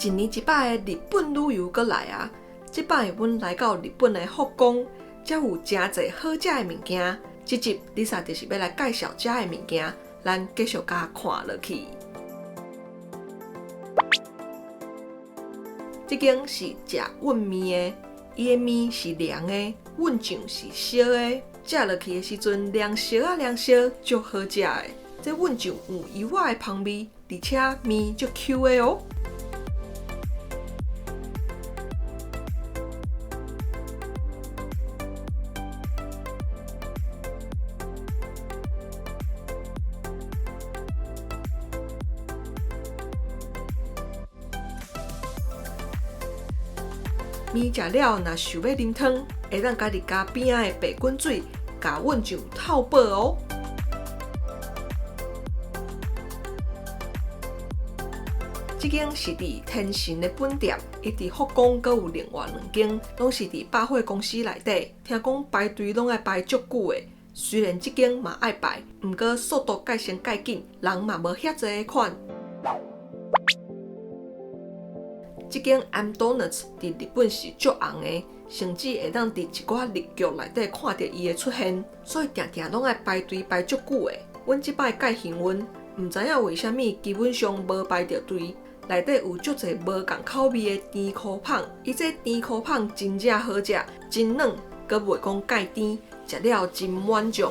一年一擺的日本旅遊閣來啊！這擺阮來到日本的福岡，遮有誠濟好食的物件。這集 Lisa 就是欲來介紹遮的物件，咱繼續共看落去。這間是食塭麵的，伊的麵是涼的，塭醬是燒的。食落去的時陣，涼燒啊涼燒，足好食的。這塭醬有油仔的芳味，而且麵足 Q 的哦。麵食了，若想欲啉湯，會當家己加邊仔的白滾水，共塭醬透飽哦。這間是佇天神的本店，伊佇福岡閣有另外兩間，攏是佇百貨公司內底。聽講排隊攏愛排足久的，雖然這間嘛愛排，毋過速度蓋先蓋緊，人嘛無遐濟款。這間 M Donuts 佇日本是足紅的，甚至會當佇一寡日劇內底看著伊的出現，所以定定攏愛排隊排足久的。阮這擺蓋幸運，毋知影為啥物基本上無排著隊。內底有足濟無仝口味的甜箍麭，伊這甜箍麭真正好食，真軟，閣袂講蓋甜，食了真滿足。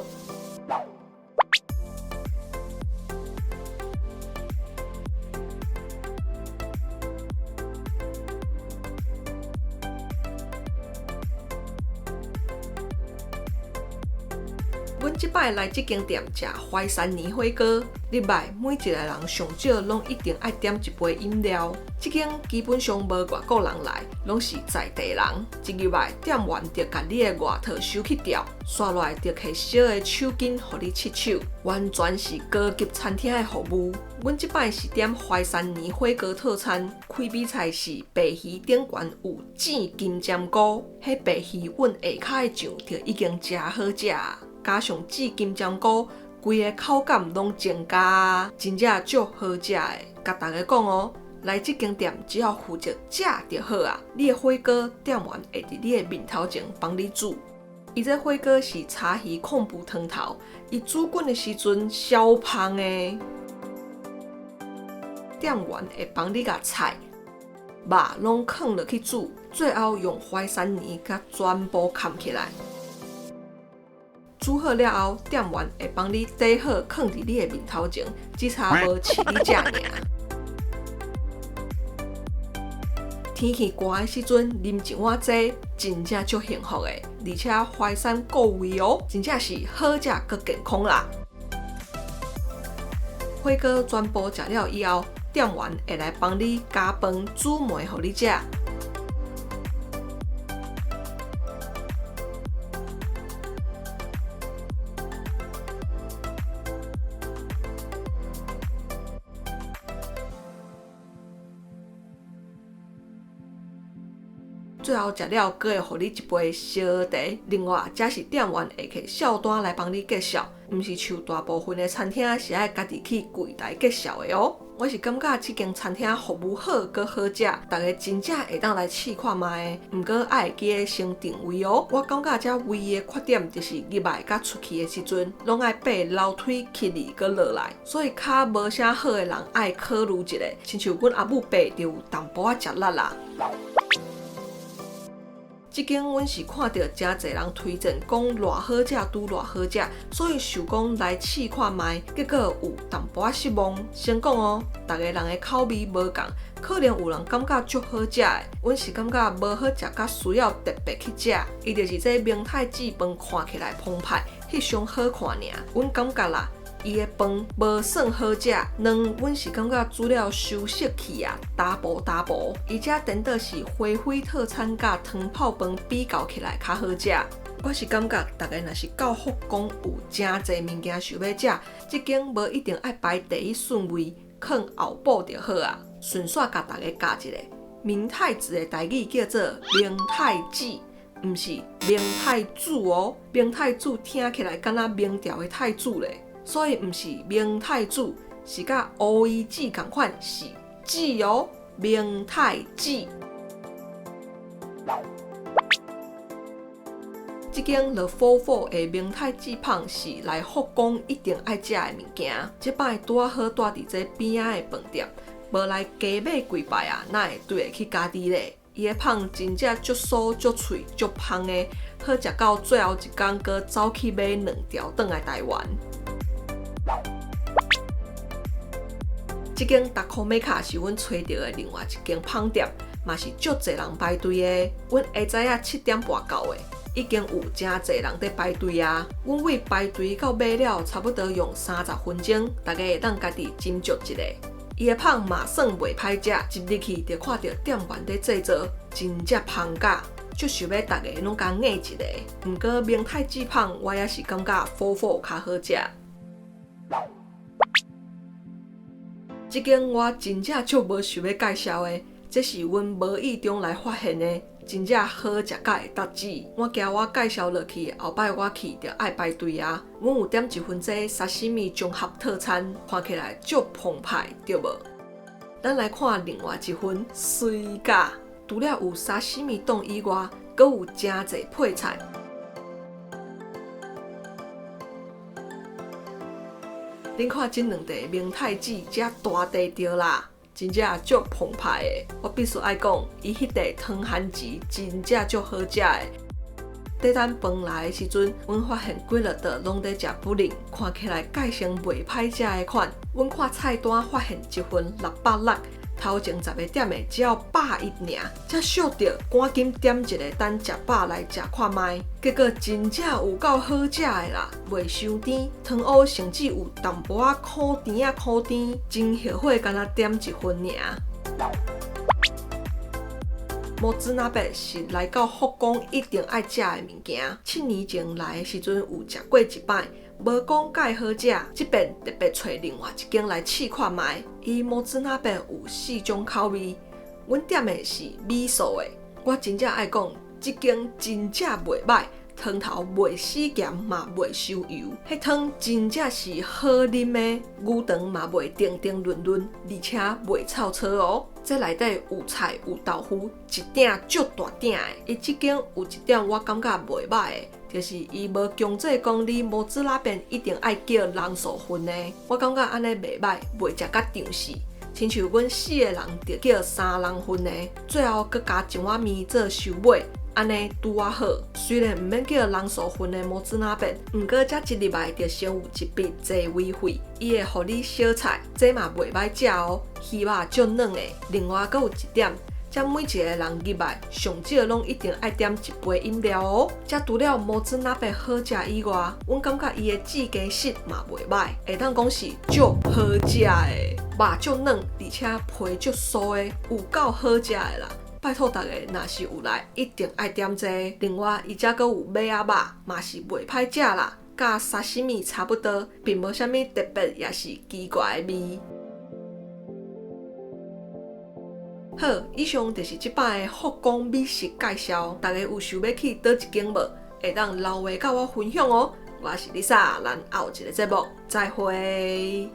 阮這擺來這間店食淮山泥火鍋，入來每一個人上少攏一定愛點一杯飲料。這間基本上無外國人來，攏是在地人。一入來，店員就共你的外套收去掉，紲落來就提小的手巾予你拭手，完全是高級餐廳的服務。阮這擺是點淮山泥火鍋套餐，開胃菜是白魚頂懸有煎金針菇，彼白魚塭下跤的醬就已經誠好食。加上煎金針菇，規个口感攏增加，真正足好食的。共大家講哦，來這間店只要負責食就好啊。你的火鍋店員會佇你的面頭前幫你煮。伊這火鍋是柴魚昆布湯頭，伊煮滾的時陣燒芳的。店員會幫你共菜、肉攏囥落去煮，最後用淮山泥共全部崁起來。煮好了後，店員會幫你綴好，囥佇你的面頭前，只差無飼你食爾。天氣寒的時陣，啉一碗這個，真正足幸福的，而且淮山夠味哦，真正是好食閣健康啦。火鍋全部食了以後，店員會來幫你加飯煮糜予你食。最後食了，閣會予你一杯燒茶。另外，這是店員會提數單來幫你結數，毋是像大部分的餐廳是愛家己去櫃台結數的哦。我是感覺這間餐廳服務好，閣好食，大家真正會當來試看覓。毋過愛會記得先訂位哦。我感覺這唯一的缺點就是入來佮出去的時陣，攏愛爬樓梯起去閣落來，所以跤無啥好的人愛考慮一下。親像阮阿母爬就有淡薄仔食力啦。這間阮是看著誠濟人推薦，講偌好食，拄偌好食，所以想講來試看覓，結果有淡薄仔失望。先講哦，逐个人的口味無仝，可能有人感覺足好食的，阮是感覺無好食，甲需要特別去食。伊就是這明太子飯看起來澎湃，翕相好看爾，阮感覺啦。伊的飯無算好食，卵阮是感覺煮了傷熟去啊，焦糊焦糊。伊這顛倒是花卉套餐佮湯泡飯比較起來較好食。我是感覺，逐家若是到福岡有誠濟物件想欲食，這間無一定愛排第一順位，囥後補就好啊。順紲共大家教一下，明太子的台語叫做明太子，毋是明太子哦。明太子聽起來敢若明朝的太子咧。所以毋是明太子，是佮烏魚子仝款是子哦。明太子。這間 The 44的明太子麭是來福岡一定愛食的物件。這擺拄仔好蹛佇這邊仔的飯店，無來加買幾擺啊，哪會對會起家己咧？伊的麭真正足酥、足脆、足芳的，好食到最後一工，閣走去買兩條轉來台灣。這間 Takomeca 是阮揣著的另外一間麭店，嘛是足濟人排隊的。阮下早仔7點半到的，已經有誠濟人佇排隊啊。阮為排隊到買了，差不多用30分鐘，大家會當家己斟酌一下。伊的麭嘛算袂歹食，一入去就看著店員佇製作，真正芳甲，足想欲逐个攏共咬一个。毋過明太子麭，我猶是感覺 44較好食。這間我真正足無想欲介紹的，這是阮無意中來發現的，真正好食甲會達止。我驚我介紹落去，後擺我去就愛排隊啊。阮有點一份這沙西米綜合套餐，看起來足澎湃，對無？咱來看另外一份水甲，除了有沙西米丼以外，閣有誠濟配菜。恁看這兩塊明太子遮大塊著啦，真正足澎湃的。我必須愛講，伊彼塊湯番薯真正足好食的。佇等飯來的時陣，阮發現幾落桌攏佇食布丁，看起來蓋性袂歹食的款。阮看菜單發現一份660，頭前十个點的只要110爾，才惜著趕緊點一个等食飽來食看覓。結果真正有夠好食的啦，袂傷甜，湯烏甚至有淡薄仔苦甜仔苦甜，真後悔干焦點一份爾。もつ鍋是來到福岡一定愛食的物件。7年前來的時陣有食過一擺，無講蓋好食，這遍特別揣另外一間來試看覓。伊もつ鍋有四種口味，阮點的是味噌的。我真正愛講，這間真正袂䆀，湯頭袂死鹹嘛袂傷油，彼湯真正是好啉的，牛腸嘛袂甜甜潤潤，而且袂臭臊哦。這內底有菜有豆腐，一鼎足大鼎的。伊這間有一點我感覺袂䆀的，就是伊無強制講你もつ鍋一定愛叫人數份的，我感覺按呢袂䆀，袂食甲脹死。親像阮四个人就叫三人份的，最後閣加一碗麵做收尾。按呢拄仔好，雖然毋免叫人數份的もつ鍋，毋過這一入來就先有一筆座位費，伊會予你小菜，這嘛袂䆀食哦，魚肉足軟的。另外閣有一點，這每一个人入來上少攏一定愛點一杯飲料哦。這除了もつ鍋好食以外，阮感覺伊的志雞翅嘛袂䆀，會當講是足好食的，肉足軟，而且皮足酥的，有夠好食的啦。拜託大家，若是有來，一定愛點這個。另外，伊遮閣有馬仔肉，嘛是袂歹食啦，佮沙西米差不多，並無啥物特別，也是奇怪的味。好，以上就是這擺的福岡美食介紹，大家有想欲去佗一間無？會當留話佮我分享哦。我是麗莎，咱後一个節目再會。